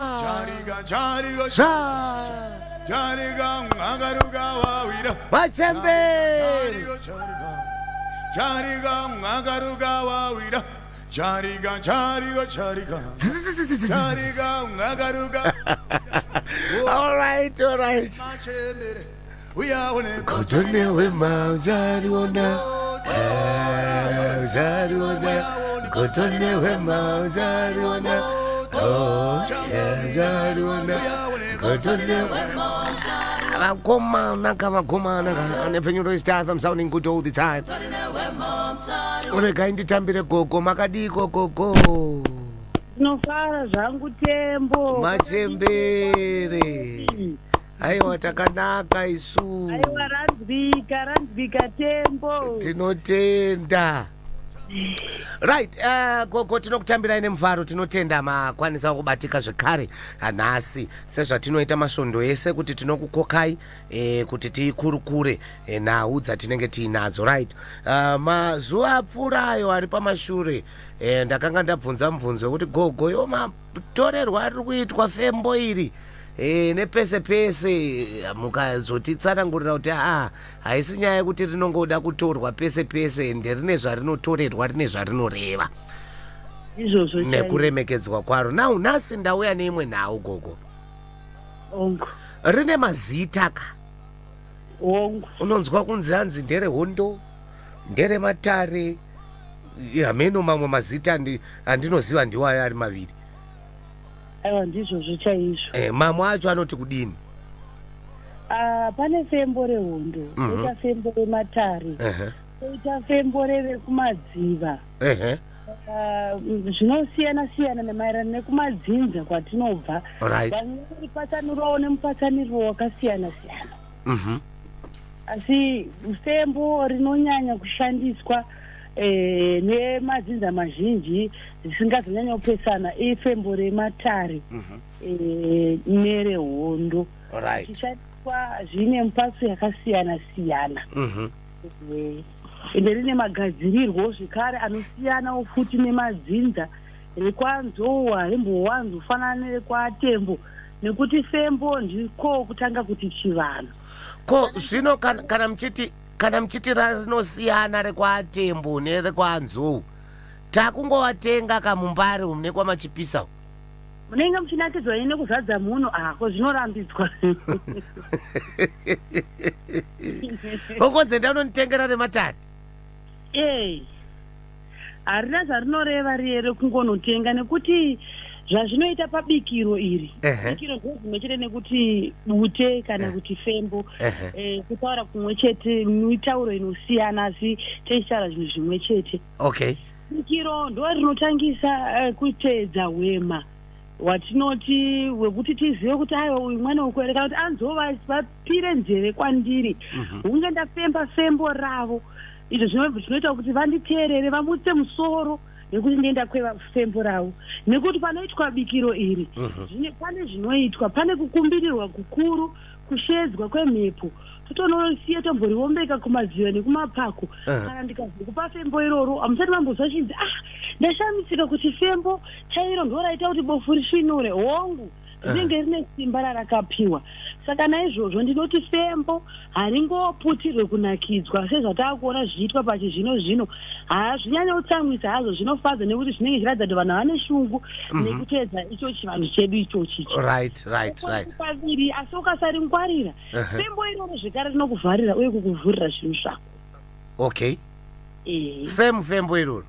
Machembere. All right, all right. Godo nehwema uchariona, uchariona. Godo nehwema uchariona, oh, uchariona. Godo nehwema. Vakomana ka vakomana ka nepfenyuro is time, I'm sounding good all the time. Regai nditambire gogo, makadiko gogo? Tinofara zvangu, Tembo. Machembere. Aiwa, takanaka isu. Aiwa, ranzwika, ranzwika, Tembo. Tinotenda. Right, gogo, tinokutambirai nemufaro. Tinotenda makwanisa kubatika zvekare nhasi, sezvatinoita masvondo ese kuti tinokukokai kuti tikurukure nhau dzatinenge tiinadzo. Right, mazuva apfuurayo ari pamashure, ndakanga ndabvunza mubvunzo wekuti, gogo, yo matorerwa ari kuitwa fembo iri nepese pese, mukazotitsanangurira kuti aa, haisi nyaya yekuti rinongoda kutorwa pese pese, ende rine zvarinotorerwa, rine zvarinoreva. Izvozvo chaizvo. Nekuremekedzwa kwaro. Now nhasi ndauya neimwe nhau, gogo. Ongu. Rine mazita ka. Ongu. Unonzwa kunzi hanzi nderehondo, nderematare, hameno mamwe mazita andinoziva ndiwo ayo ari maviri. Aiwa, ndizvozvo chaizvo. Mamwe acho anoti kudini? Ah, pane fembo rehondo, poita fembo rematare, poita fembo revekumadziva. Ah, zvinosiyana siyana nemaererano nekumadzinza kwatinobva. Vamwe varipatsanurawo nemupatsaniriro wakasiyana siyana. Asi fembo rinonyanya kushandiswa nemadzinza mazhinji zvisingazonyanya kupesana ifembo rematare nerehondo. Zvichishandiswa zvine mupatso yakasiyana siyana. Ende rine magadzirirwo zvekare anosiyanawo futi nemadzinza. Rekwanzou harimbowanzofanana nerekwaTembo, nekuti fembo ndiko kutanga kuti chivanhu. Ko zvino kana muchiti rinosiyana rekwaTembo nerekwanzou, takungovatenga kamumbare umu nekwaMachipisa umu? Munenge muchinakidzwa ine nekuzadza muno ako, zvinorambidzwa. Okonze ndanonditengera rematare. Ei, harina zvarinoreva riye rekungonotenga, nekuti zvazvinoita pabikiro iri, bikiro ndo zvimwe chete nekuti bute kana kuti fembo. Kutaura kumwe chete, mitauro inosiyana, asi tichitaura zvinhu zvimwe chete. Bikiro ndo rinotangisa kuteedza hwema hwatinoti hwekuti tizive kuti aiwa, uyu mwana wekuere, kana kuti anzou vapire nzeve kwandiri, hunge ndafemba fembo ravo. Izvo zvinoita kuti vanditeerere, vamutse musoro nekuti ndienda kweva fembo ravo, nekuti panoitwa bikiro iri, pane zvinoitwa, pane kukumbirirwa kukuru, kushedzwa kwemhepo, totonosiya tomboriombeka kumadziva nekumapako. Kana ndikazokupa fembo iroro, hamusati mambozwa chinzi, "Ah, ndashamisika kuti fembo chairo ndo raita kuti bofu risvinure." Hongu, rinenge rine simba rarakapiwa. Saka naizvozvo ndinoti fembo haringoputirwe kunakidzwa sezvataakuona zvichiitwa pachizvino zvino. Hazvinyanya kutsamwisa hazvo, zvinofadza, nekuti zvinenge zviratidza kuti vanhu vane shungu nekuteedza icho chivanhu chedu ichochi. Paviri, asi ukasaringwarira fembo iroro zvekare rinokuvharira uye kukuvhurira zvinhu zvako. Same fembo iroro?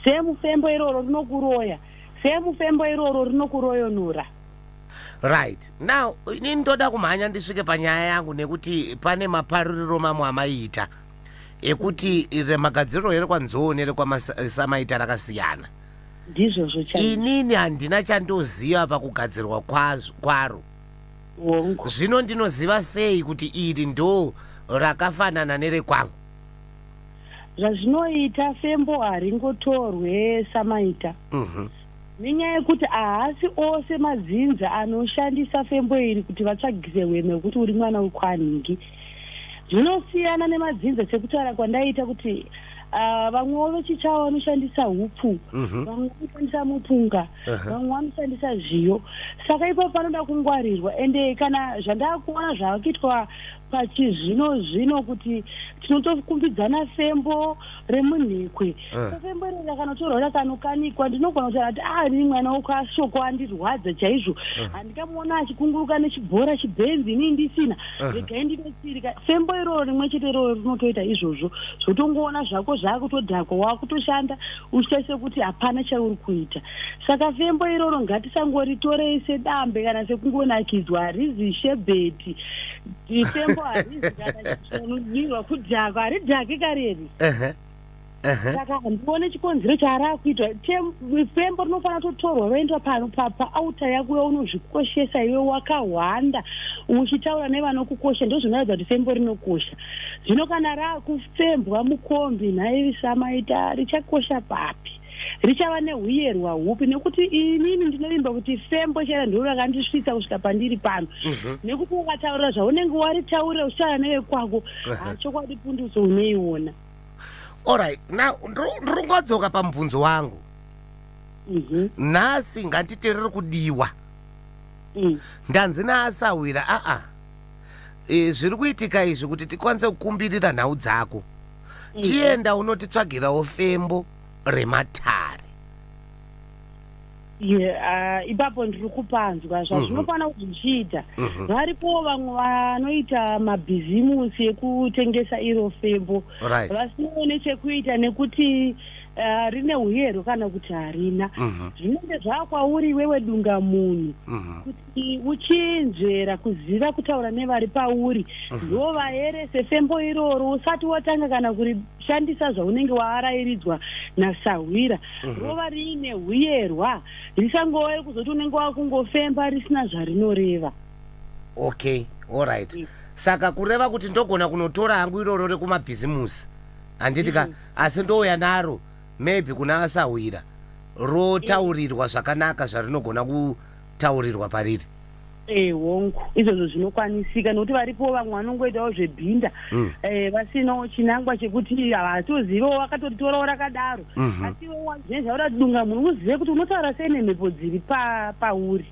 Same fembo iroro rinokuroya, same fembo iroro rinokuroyonora. Right, now inini ndoda kumhanya ndisvike panyaya yangu, nekuti pane maparuriro mamwe amaiita ekuti remagadziriro erekwanzou nerekwamasamaita rakasiyana. Ndizvozvo chaizvo. Inini handina chandoziva pakugadzirwa kwaro. Zvino ndinoziva sei kuti iri ndo rakafanana nerekwangu? Zvazvinoita, fembo haringotorwe samaita, nenyaya yekuti haasi ose madzinza anoshandisa fembo iri kuti vatsvagise hwema hwekuti uri mwana wekwanhingi. Zvinosiyana nemadzinza, sekutaura kwandaita kuti Vamwewo vechichawa vanoshandisa hupfu, vamwe vanoshandisa mupunga, vamwe vanoshandisa zviyo. Saka ipapo panoda kungwarirwa. Ende kana zvandakuona zvavakuitwa pachizvino zvino kuti tinotokumbidzana fembo remunhekwe. So fembo iri rakanotorwa rakanokanikwa, ndinogona kutaura kuti ah, ini mwana wokashoko andirwadza chaizvo, handikamuona achikunguruka nechibhora chibhenzi, inini ndisina, regai ndinotsirika. Fembo iroro rimwe chete iroro rinotoita izvozvo, zvotongoona zvako zvakutodhakwa, wakutoshanda uchiita sekuti hapana chauri kuita. Saka fembo iroro ngatisangoritorei sedambe kana sekungonakidzwa. Harizi shebheti fembo, harizi kana chinonwirwa kudhakwa, haridhaki kareri. Saka handione chikonzero chaarakuitwa. Fembo rinofanira kutotorwa roendwa paauta yako yaunozvikoshesa iwe wakahwanda uchitaura nevanokukosha. Ndo zvinoratidza kuti fembo rinokosha. Zvino kana raakufembwa mukombi, nhai Samaita, richakosha papi? Richava neuyerwa hupi? Nekuti inini ndinovimba kuti fembo chairo ndiro rakandisvitsa kusvika pandiri pano, nekuti ukataurira zvaunenge waritaurira uchitaura nevekwako, chokwadi punduso unoiona. Alright, now ndiri kungodzoka pamubvunzo wangu. Nhasi ngatiti riri kudiwa. Ndanzi naasahwira, aa, zviri kuitika izvi, kuti tikwanise kukumbirira nhau dzako, chienda unotitsvagirawo fembo rematare. Yeah, ipapo ndiri kupanzwa zvazvinofanira kuti zvichiita. Varipowo vamwe vanoita mabhizimusi ekutengesa iro fembo vasinawo nechekuita nekuti rine uyerwo kana kuti harina. Zvinenge zvakwauri iwewe dunga munhu kuti uchinzvera kuziva kutaura nevari pauri, ndo vaerese fembo iroro usati watanga kana kurishandisa zvaunenge waarayiridzwa nasahwira. Rova riine huyerwa, risangova kuzoti unenge wakungofemba risina zvarinoreva. Okay, alright. Saka kureva kuti ndogona kunotora hangu iroro rekumabhizimusi, handiti ka? Asi ndouya naro maybe kuna asahwira, rotaurirwa zvakanaka zvarinogona kutaurirwa pariri. Hongu, izvozvo zvinokwanisika nokuti varipo vamwe vanongoitawo zvebhinda vasinawo chinangwa chekuti havatozivewo, vakatoritorawo rakadaro. Asi iwe zvinenge zvakuda dunga munhu uzive kuti unotaura sei nemhepo dziri pauri.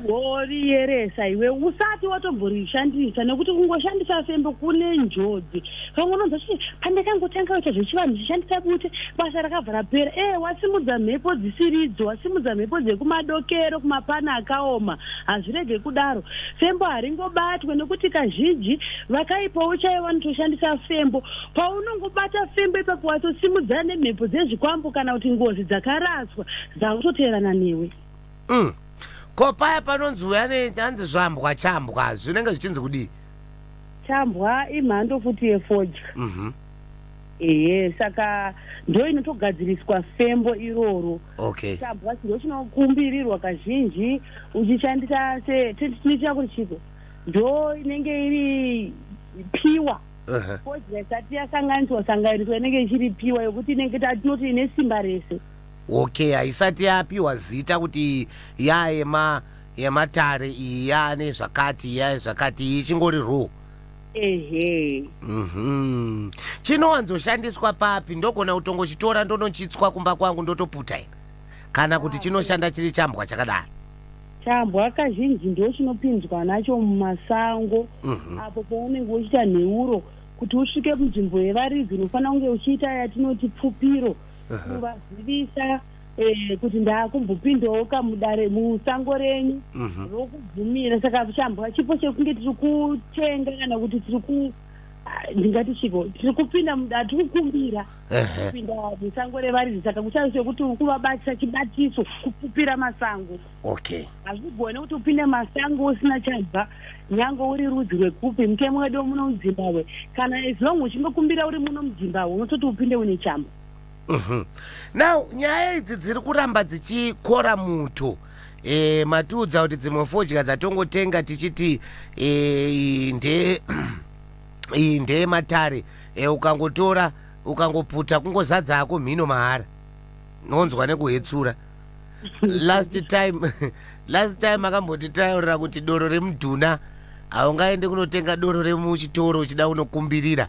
Woriyeresa iwe usati watomborishandisa, nekuti kungoshandisa fembo kune njodzi. Vamwe unonzwa chiti, pandakangotanga kuita zvechivanhu ndichishandisa bute, basa rakabva rapera. Wasimudza mhepo dzisiridzo, wasimudza mhepo dzekumadokero, kumapana akaoma. Hazvirege kudaro. Fembo haringobatwe, nekuti kazhinji vakaipawo chaivo vanotoshandisa fembo. Paunongobata fembo ipapo watosimudza nemhepo dzezvikwambo kana kuti ngozi dzakaraswa dzakutoteerana newe. Ko paya panonzi uya hanzi zvambwa chambwa, zvinenge zvichinzi kudii? Chambwa imhando futi yefodya. Ehe, saka ndo inotogadziriswa fembo iroro. Chambwa ndo chinokumbirirwa kazhinji uchishandisa se tinoitira kuti chiko ndo inenge iri piwa. Fodya isati yasanganiswa sanganiswa inenge ichiri piwa, yokuti inenge tinoti ine simba rese. Okay, haisati yapiwa zita kuti yayema yematare iyi, yaane zvakati, yae zvakati, iyi ichingori raw. Ehe. Chinowanzoshandiswa papi? Ndogona kutongochitora ndonochitswa kumba kwangu ndotoputa here, kana kuti chinoshanda chiri chambwa chakadaro? Chambwa kazhinji ndo chinopinzwa nacho mumasango apo paunenge uchiita nheuro. Kuti usvike munzvimbo yevaridzi unofanira kunge uchiita yatinoti pfupiro, kuvazivisa kuti ndakumbopindawo kamudare musango renyu, rokubvumira. Saka chambwa chipo chekunge tiri kutenga kana kuti tiri ku, ah, ndingati chiko, tiri kupinda mudare, tiri kukumbira kupinda musango revaridzi. Saka kuchaise kuti uri kuvabatisa chibatiso, kupfupira masango. Hazvigone kuti upinde masango usina chambwa, nyange uri rudzi rwekupi. Mutemo wedu muno muZimbabwe, kana as long uchingokumbira uri muno muZimbabwe, unototi upinde une chambwa. Now nyaya idzi dziri kuramba dzichikora muto. Matiudza kuti dzimwe fodya dzatongotenga tichiti nde iyi ndeyematare, ukangotora ukangoputa kungozadza ako mhino mahara, nonzwa nekuhetsura. Last time akambotitaurira kuti doro remudhuna, haungaende kunotenga doro remuchitoro uchida kunokumbirira.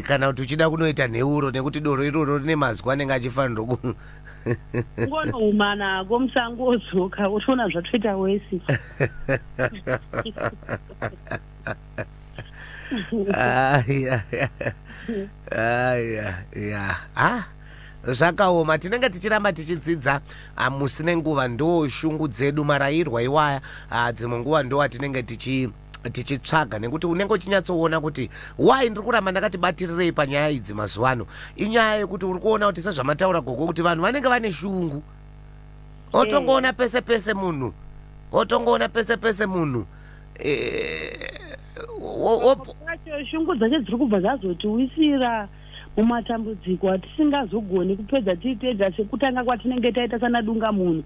Kana kuti uchida kunoita nheuro, nekuti doro iroro rine mazwi anenge achifanirwa ku Kungonoumana musango, wodzoka wotoona zvatoita wesi. Aya, aya, ya, ha, zvakaoma. Tinenge tichiramba tichidzidza musi nenguva. Ndo shungu dzedu, marayirwa iwaya. Dzimwe nguva ndo atinenge tichitsvaga, nekuti unenge uchinyatsoona kuti why ndiri kuramba ndakati batirirei panyaya idzi mazuva ano. Inyaya yekuti uri kuona kuti, sezvamataura gogo, kuti vanhu vanenge vane shungu, otongoona pese pese munhu, otongoona pese pese munhu. Pacho shungu dzacho dziri kubva dzazotiwisira mumatambudziko atisingazogoni kupedza tiri tega, sekutanga kwatinenge taita sanadunga munhu.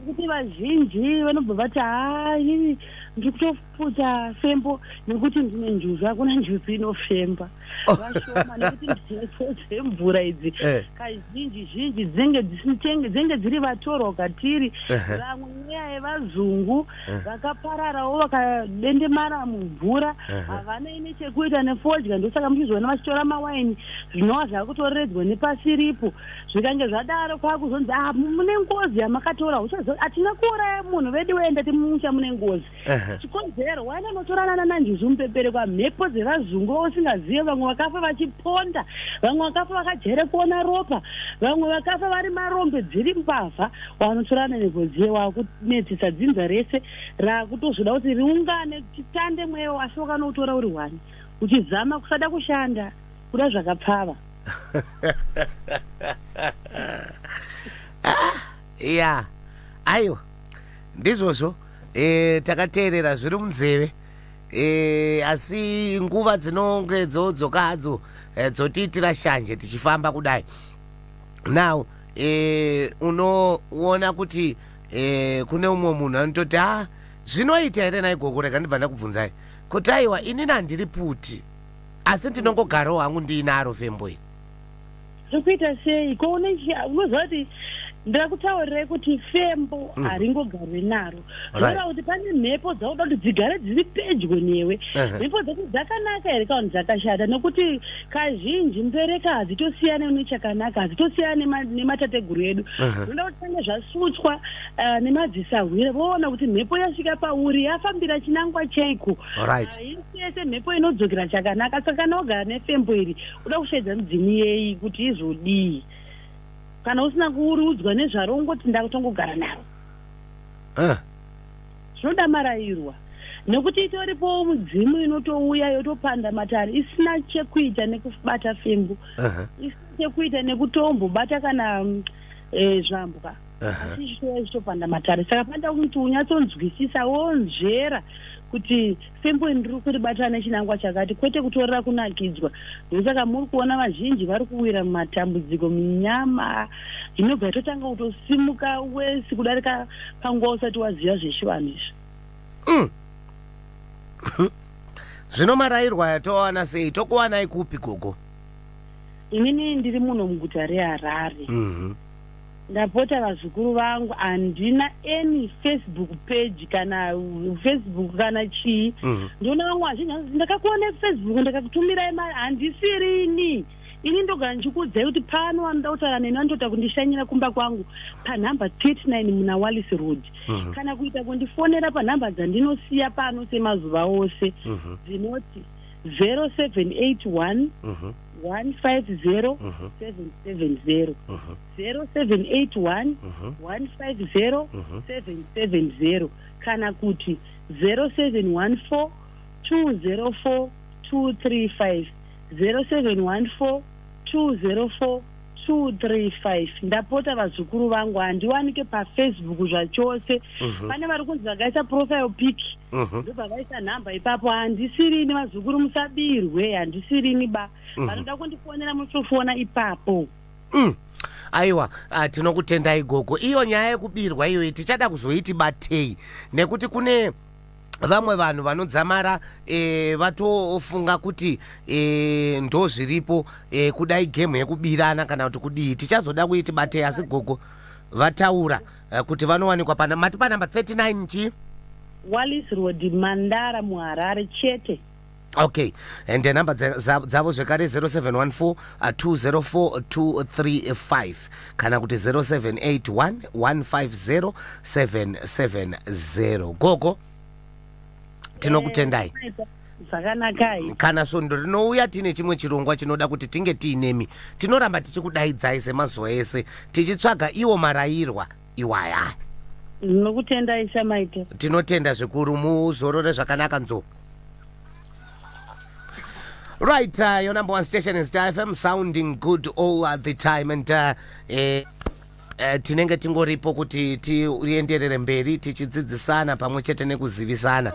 Nekuti vazhinji vanobva vati, "Ha, inini ndiri kutoputsa fembo nekuti ndine njuzu." Hakuna njuzu inofemba, vashoma, nekuti mhepo dzemvura idzi kazhinji zhinji dzinenge dziri vatorwa kwatiri. Vamwe mweya yevazungu vakapararawo, vakadendemara mumvura, havanei nechekuita nefodya. Ndosaka muchizoona vachitora mawaini, zvinova zvakutoreredzwa nepasiripo. Zvikange zvadaro, kwakuzonzi, "Ah, mune ngozi yamakatora." Uchazo hatina kuuraya munhu vedu, wenda timumusha mune ngozi. Chikonzero waenda unotorana nanjuzu mupeperekwa, mhepo dzevazungu vausingazive. Vamwe vakafa vachiponda, vamwe vakafa vakajaira kuona ropa, vamwe vakafa vari marombe, dziri mbavha. Wanotorana nengozi iye, wakunetsesa dzinza rese, rakutozoda kuti riungane titande mweya. Asi wakanoutora uri hwani, uchizama kusada kushanda, kuda zvakapfava. Ya, aiwa, ndizvozvo. Takateerera zviri munzeve, asi nguva dzinonge dzodzoka hadzo, dzotiitira shanje tichifamba kudai. Now unoona kuti kune umwe munhu anototi, "A, zvinoita here naigoko?" Rega ndibva ndakubvunzai kuti, aiwa, inini handiri puti, asi ndinongogarawo hangu ndiinaro fembo iri. Zviri kuita sei ko? Unoziva kuti ndakutaurirai kuti fembo haringogarwe naro. Zvoreva kuti pane mhepo dzauda kuti dzigare dziri pedyo newe. Mhepo dzacho dzakanaka here kana kuti dzakashata? Nekuti kazhinji mbereka hadzitosiyana nechakanaka, hadzitosiyana nematateguru edu. Zvinoda kuti tange zvasutswa nemadzisahwira, voona kuti mhepo yasvika pauri yafambira chinangwa cheiko. Haisi yese mhepo inodzokera chakanaka. Saka kana wagara nefembo iri, uda kushaidza midzimu yei kuti izodii kana usina kuurudzwa nezvaro? Ungoti, "Ndakutongogara naro." Zvinoda marayirwa, nekuti itoripowo mudzimu inotouya yotopanda matare isina chekuita nekubata fembo, isina chekuita nekutombobata kana zvambwa, asi ichitouya ichitopanda matare. Saka panoda kuti unyatsonzwisisa, wonzvera kuti fembo iri ndiri kuribata nechinangwa chakati, kwete kutorera kunakidzwa. Ndosaka muri kuona vazhinji vari kuwira mumatambudziko, minyama inobva yatotanga kutosimuka wesi kudarika panguva usati waziva zvechivanhu izvi. Zvino marayirwa yatowana sei? Tokuwanai kupi, gogo? Inini ndiri muno muguta reHarare. Ndapota vazukuru vangu, handina any Facebook page, kana Facebook kana chii. Ndiona vamwe vazhinji vanoti, "Ndakakuona Facebook, ndakakutumirai mari." Handisirini ini. Ndogara ndichikuudzai kuti pano vanoda kutaura neni vanotoita kundishanyira kumba kwangu panhamba 39 muna Wallis Road, kana kuita kundifonera panhamba dzandinosiya pano semazuva ose, dzinoti 0781 150 770, 0781 150 770, kana kuti 0714 204 235, 0714 204 235. Ndapota vazukuru vangu, handiwanike paFacebook zvachose. Pane vari kunzi vakaisa profile pic, ndobva vaisa nhamba ipapo. Handisirini, vazukuru, musabirwe, handisirini ba. Vanoda kundifonera munotofona ipapo. Aiwa, tinokutendai gogo. Iyo nyaya yekubirwa iyoyi tichada kuzoiti batei, nekuti kune vamwe vanhu vanodzamara vatofunga kuti ndo zviripo, kudai game yekubirana kana kuti kudii. Tichazoda kuiti batei, asi gogo vataura kuti vanowanikwa pana, mati panhamba 39 chii? Wallis Road, Mandara, muHarare chete. Okay, and namba dzavo zvekare 0714 204 235 kana kuti 0781 150 770. Gogo, tinokutendai. Zvakanakai. Kana svondo rinouya tiine chimwe chirongwa chinoda kuti tinge tiinemi, tinoramba tichikudaidzai semazuva ese, tichitsvaga iwo marayirwa iwaya. Ndinokutendai, Samaita. Tinotenda zvikuru, muzorore zvakanaka, Nzou. Right, your number one station is Star FM, sounding good all the time, and tinenge tingoripo kuti tienderere mberi tichidzidzisana pamwe chete nekuzivisana.